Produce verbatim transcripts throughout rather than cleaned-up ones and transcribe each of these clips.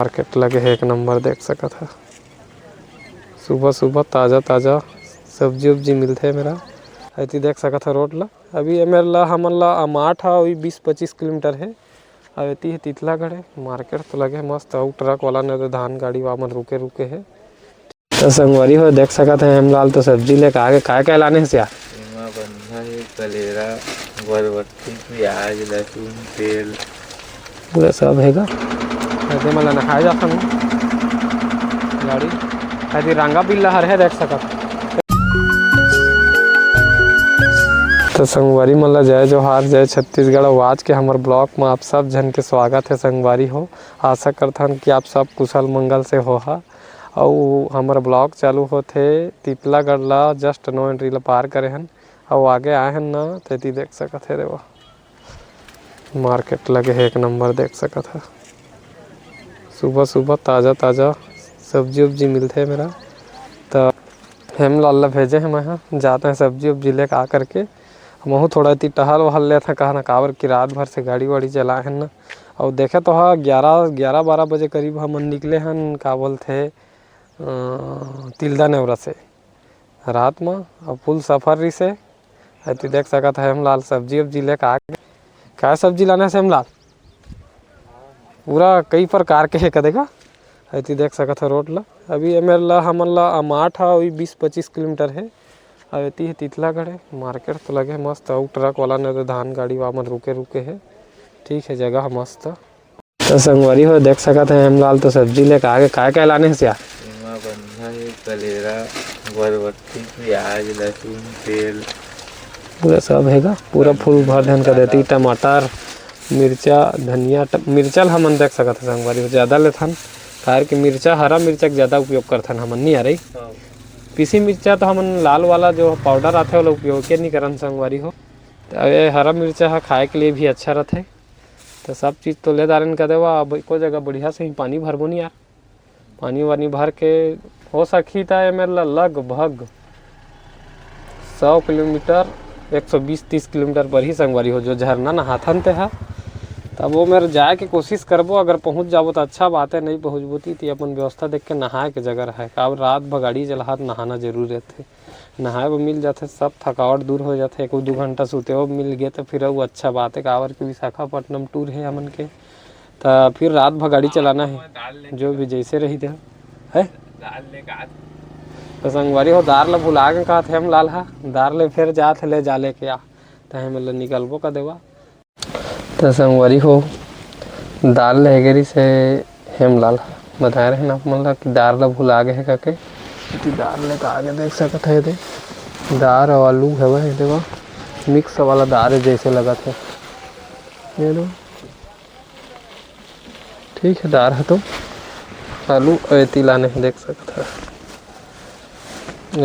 Market लगे हे एक नंबर, देख सकत ह। सुबह सुबह ताजा ताजा सब्जी उब्जी मिलथे मेरा। एती देख सकत ह रोड ला। अभी ए मेर ला, हमन ला अमाट ह, वही बीस पच्चीस किलोमीटर हे। अउ एती हे तितलागढ़ हे। मार्केट तो लगे हे मस्त, अउ ट्रक वाला ने तो धान गाड़ी वामन रुके रुके हे। तो संगवारी हो, देख सकत हे, हेमलाल तो सब्जी लेके आगे। काय काय लाने हस यार? एमा बंधा हे, कलेरा, बरबट्टी, प्याज, लहसुन, तेल। पूरा सब हे गा। एदे मन ला नखाए जाथन गाड़ी। एदे रंगा बिल्ला हर हे, देख सकत। तो संगवारी मन ला जय जोहार, जय छत्तीसगढ़। अउ आज के हमर ब्लॉग में आप सब झन के स्वागत हे संगवारी हो। आशा करथन कि आप सब कुशल मंगल से होहा। अउ हमर ब्लॉग चालू होथे तितलागढ़ ला, just नौ एंट्री ला पार करे हन, अउ आगे आए हन ना, तेती देख सकत हे, देवा मार्केट लगे हे एक नंबर, देख सकत ह। सुबह सुबह ताजा ताजा सब्जी उब्जी मिलथे मेरा, त हेमलाल ला भेजे हे मैं ह, जात हे सब्जी उब्जी लेके आ करके। महू थोड़ा एती टहल वहल लेथन, कहा ना, काबर कि रात भर से गाड़ी वाड़ी चलाए हन ना। अउ देखे तो हा, ग्यारह, ग्यारह बारह बजे करीब हमन निकले हन, का बोलथे, अ, तिल्दा नेवरा से रात म, अउ फुल सफर रिसे। एती देख सकत हे हेमलाल सब्जी उब्जी लेके आ गे। का सब्जी लाने हस हेमलाल? पूरा कई प्रकार के हे कदे का। एती देख सकत ह रोड ला। अभी ए मेर ला, हमन ला अमाट ह, वही बीस पच्चीस किलोमीटर हे। अउ एती हे तितलागढ़ हे। मार्केट तो लगे हे मस्त, अउ ट्रक वाला ने तो धान गाड़ी वामन रुके रुके हे। ठीक हे, जगह ह मस्त। तो संगवारी हो, देख सकत हे हेमलाल तो सब्जी लेके आगे। काय काय लाने हस यार? एमा बंधा हे, कलेरा, बरबट्टी, प्याज, लहसुन, तेल। पूरा सब हे गा, पूरा फुल भर देन कर देती। टमाटर, मिर्चा, धनिया, ट-, मिर्चा ल हमन देख सकत हे संगवारी हो, ज्यादा लेथन, काबर कि मिर्चा, हरा मिर्चा के ज्यादा उपयोग करथन हमन, नहीं आ रही। हाँ। पीसी मिर्चा तो हमन लाल वाला जो पाउडर आथे, ओला उपयोग के नहीं करन संगवारी हो। तो ये हरा मिर्चा ह खाए के लिए भी अच्छा रथे। तो सब चीज तो ले डारेन का देवा, अब एको जगह बढ़िया से ही पानी भरबो नहीं यार। पानी वानी भर के हो सकही त ए मेर ला लगभग सौ किलोमीटर, एक सौ बीस तीस किलोमीटर पर ही संगवारी हो, जो झरना नहाथन ते हा। तब वो मेर जाए के कोशिश करबो, अगर पहुँच जाबो त अच्छा बात है, नहीं पहुँचबो ती, ती अपन व्यवस्था देख के नहाए के जगह रहे। काबर रात भर गाड़ी चलाहत नहाना जरूरी रहथे। नहाए बर मिल जाथे, सब थकावट दूर हो जाथे। एक दू घंटा सुते बर मिल गे त फिर अउ अच्छा बात हे, काबर कि विशाखापट्टनम टूर हे हमन के, त फिर रात भर गाड़ी चलाना हे, जो भी जैसे रही दे हे। त संगवारी हो, दार ल भुला के कहत हे हेमलाल हा, दार ले फिर जात हे ले जा लेके आ, त हेमन ल निकलबो कर देवा। त संगवारी हो, दार लेहे गे रिहिस हे हेमलाल ह। बताए रहेन आप मन ला कि दार ला भुला गे हे कहिके। एती दार लेके आगे देख सकत हे एदे। दार अउ आलू हवय एदे मा। मिक्स वाला दार हे जैसे लगत हे। ये लो। ठीक हे, दार ह तो। आलू एती लाने हे, देख सकत हे।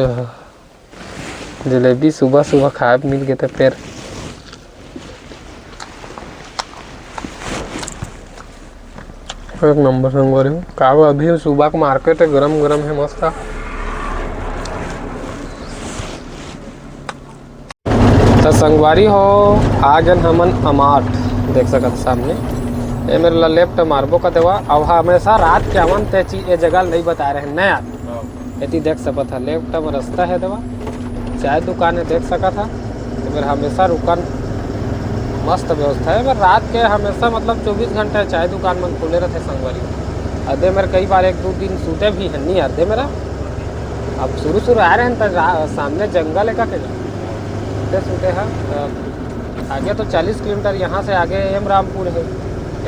आहा। जलेबी सुबह सुबह खाए मिल गे त फेर एक नंबर संगवारी हो। का बा, अभी सुबह के मार्केट हे, गरम गरम हे, मस्त हे। त संगवारी हो, आ गेन हमन अमाट, देख सकत सामने। ए मेर ला लेफ्ट मारबो का देवा, अब हमेशा रात के आवन ते चीज ए जगह नहीं बता रहे हैं, नहीं यार। एती देख सकत ह, लेफ्ट म रस्ता हे देवा, चाय दुकान हे, देख सकत ह। एमेर हमेशा रुकन, मस्त व्यवस्था हे। एमेर रात के हमेशा, मतलब, चौबीस घंटा चाय दुकान मन खुले रथे संगवारी। अदे मेर कई बार एक दू दिन सूते भी हन, नहीं आते मेरा। अब शुरू शुरू आ रहे हैं त रा-, सामने जंगल हे का के, सूते सूते ह। त आगे तो चालीस किलोमीटर यहाँ से आगे एम रामपुर हे।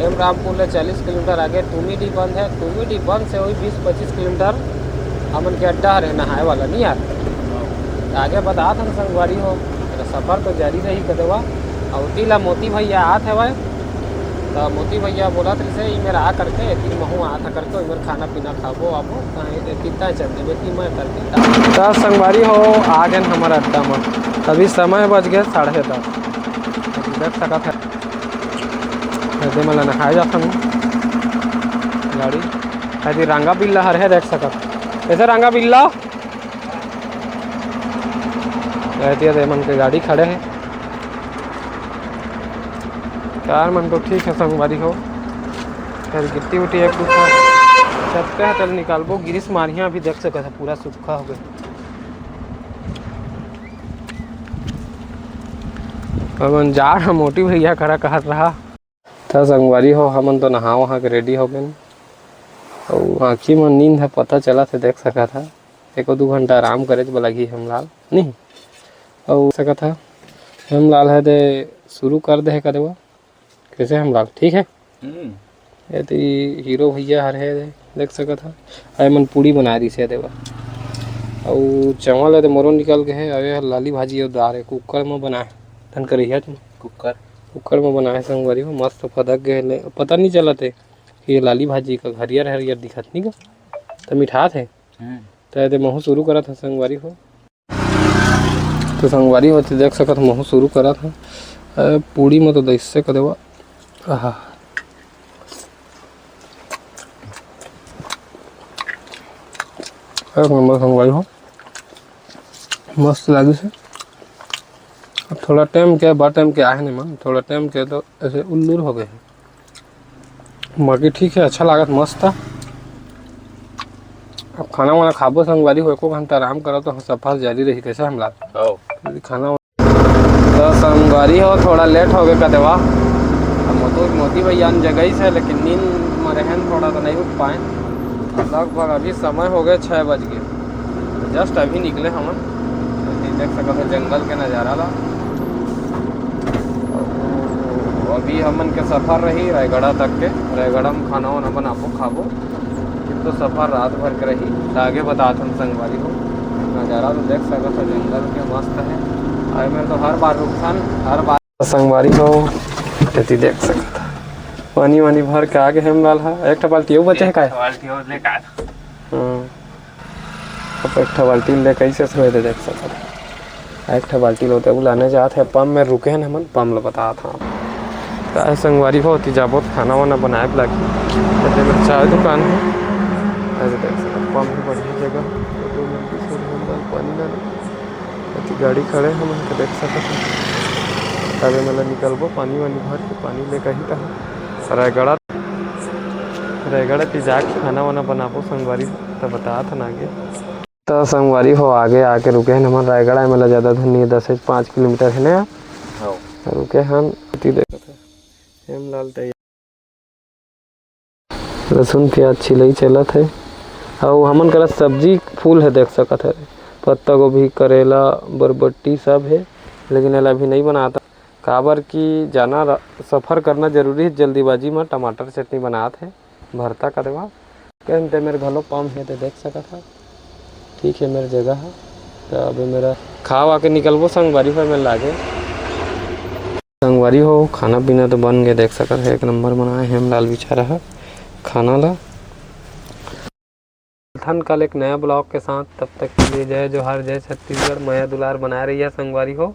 एम रामपुर ले चालीस किलोमीटर आगे तुमी डी बंद हे। तुमी डी बंद से वही बीस पच्चीस किलोमीटर हमन के अड्डा हरे नहाए वाला, नहीं यार। त आगे बतात हन संगवारी हो, तेरा सफर तो जारी रही कदेवा। अउ ओती ला मोती भैया आत हवय, त मोती भैया बोलत रहिसे, "ई मेरा आ करके, एती महू आत ह करके, ओई मेर खाना पीना खाबो आबो, त एती तय चल देबे, एती मैं करके।" त संगवारी हो, आ गेन हमर अड्डा म। अभी समय बज गे साढ़े दस। देख सकत हे, एदे मन ला नहाए जाथन गाड़ी। एती रंगा बिल्ला हर हे, देख सकत। ऐसे रंगा बिल्ला। एती एदे मन के गाड़ी खड़े हे। कार मन तो ठीक हे संगवारी हो। एदे गिट्टी उट्टी एक दू ठा छत के ह, चल निकालबो। गिरीश मारिया अभी देख सकत ह, पूरा सूखा हो गए। हमन जा रहा मोटी भैया करा कहत रहा। त संगवारी हो, हमन तो नहा वहा के रेडी हो गए। अउ आँखी म नींद ह पता चलत हे, देख सकत ह। एको दू घंटा आराम करे बर लगही हेमलाल, नहीं? अउ सकत ह, हेमलाल ह दे शुरू कर दे हे का देवा। कैसे हेमलाल, ठीक है? हम्म। ये तो हीरो भैया हर है, देख सकत ह। अरे मन पूड़ी बना रही से देवा। अउ चावल है तो मोरो निकल गए है। अरे लाली भाजी और दाल है, कुकर में बनाए। धन करिया तुम। कुकर। कुकर में बनाए संगवारी हो, मस्त फदक गए ले, पता नहीं चलत है कि ये लाली भाजी का हरियर हरियर दिखत नहीं का, तो मिठात है। हम्म। तो ये दे महू शुरू करत है संगवारी हो। तो संगवारी हो, तो देख सकत महू शुरू करत हूँ। अ, पूड़ी में तो दैसे कर देवा। आहा। एक नंबर संगवारी हो, मस्त लागिस हे। अब थोड़ा टाइम के, बड़ टाइम के आहे नहीं मन, थोड़ा टाइम के तो ऐसे उल्लूर हो गए हैं। बाकी ठीक है, अच्छा लागत, मस्त है। अब खाना वाना खाबो संगवारी हो, एको घंटा आराम करब तो सफर जारी रही, कैसे हेमलाल? खाना तो संगवारी हो, थोड़ा लेट हो गए कदेवा। अब मोती, मोती भैया ने जगह से, लेकिन नींद में रहन थोड़ा तो नहीं उठ पाए। लगभग अभी समय हो गए छः बज गए, जस्ट अभी निकले हमन। तो देख सकत हो जंगल के नज़ारा ला। अभी हमन के सफर रही रायगढ़ा तक के। रायगढ़ा में खाना वाना बनाबो, खाबो। फिर तो सफर रात भर के रही। तो आगे बतात हन संगवारी हो, नज़ारा तो देख सकत हो जंगल के, मस्त है। और मैं तो हर बार रुकथन, हर बार। संगवारी हो, एती देख सकत हो पानी वानी भर के आगे हेमलाल हा। एक ठो बाल्टी अउ बचे है काय? बाल्टी और लेके आया था। हाँ। अब एक ठो बाल्टी ले कैसे सोए दे देख सकत हो। एक ठो बाल्टी लोते बुलाने जात है, पंप में रुके हैं हमन, पंप लो बतात हूँ। काय संगवारी हो, ओती जाबो तो खाना वाना बनाए बर लगही। तो तेरे चाय दुकान है, ऐसे देख सकत हो, पंप भी बढ़िया जगह। तो दो मिनट से हम पानी ना ले। एती गाड़ी खड़े हमन के देख सकत हो। तबे मतलब निकलबो पानी वानी भर के, पानी ले कहीं तहाँ रायगढ़ा, रायगढ़ा ती जाके खाना वाना बनाबो संगवारी, तो बतात हन आगे। त संगवारी हो, आगे आके रुके हन हमन रायगढ़, एमे ला ज्यादा दूर नहीं, दस से पाँच किलोमीटर है ना। हाँ। रुके हन, एती देखत है। हेमलाल तैयार। लहसुन प्याज छिलई चलत है। अउ हमन करा सब्जी फूल है, देख सकत है। पत्ता गोभी, करेला, बरबट्टी सब है। लेकिन एला अभी नहीं बनाता। काबर कि जाना र-, सफर करना जरूरी है, जल्दीबाजी में टमाटर चटनी बनात है, भरता कदवा। कहन ते मेरे घलो पंप है, ते देख सकत हा। ठीक है, मेरे जगह है। तो अभी मेरा खावा के निकलबो संगवारी हो, मेरे लागे। संगवारी हो, खाना पीना तो बन गए, देख सकत है, एक नंबर बनाए हेमलाल बिचारा है खाना ला। मिलथन कल एक नया ब्लॉग के साथ, तब तक के लिए जय जोहार, जय छत्तीसगढ़, मया दुलार बनाए रहिया संगवारी हो।